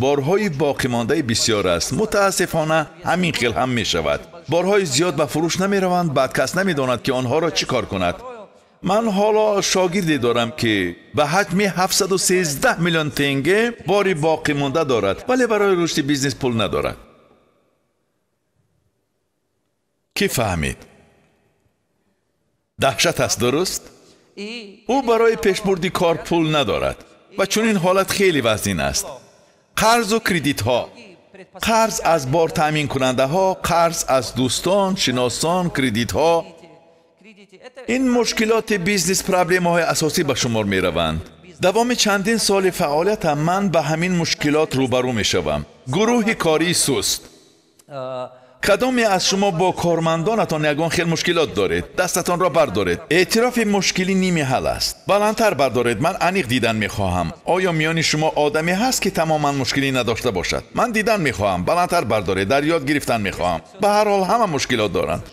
Борҳои боқимондаи бисёр аст. Мутаассифона, ҳамин хел ҳам мешавад. Борҳои зиёд ба фурӯш намераванд, баъд кас намедонад, ки онҳоро чӣ кор кунад. Ман ҳоло шогирде дорам, ки ба ҳаҷми 713 миллион тенге бори боқимонда дорад, вале барои рушди бизнес пул надорад. Кӣ фаҳмид? Даҳшат аст, дуруст? Ӯ барои пешбурди кор пул надорад ва чунин ҳолат хеле вазнин аст. Қарзу кредитҳо, қарз аз бор таъминкунандаҳо, қарз аз дӯстон, шиносон, кредитҳо. Ин мушкилоти бизнес проблемаҳои асосӣ ба шумор мераванд. Давоми чандин соли фаъолиятам ман ба ҳамин мушкилот рӯбарӯ мешавам. Гурӯҳи кории суст. Кадоме аз шумо бо кормандонатон ягон хел мушкилот доред? Дастатонро бардоред. Эътирофи мушкилӣ ними ҳал аст. Баландтар бардоред, ман аниқ дидан мехоҳам. Оё миёни шумо одаме ҳаст, ки тамоман мушкилӣ надошта бошад? Ман дидан мехоҳам. Баландтар бардоред, дар ёд гирифтан мехоҳам. Ба ҳар ҳол ҳама мушкилот доранд.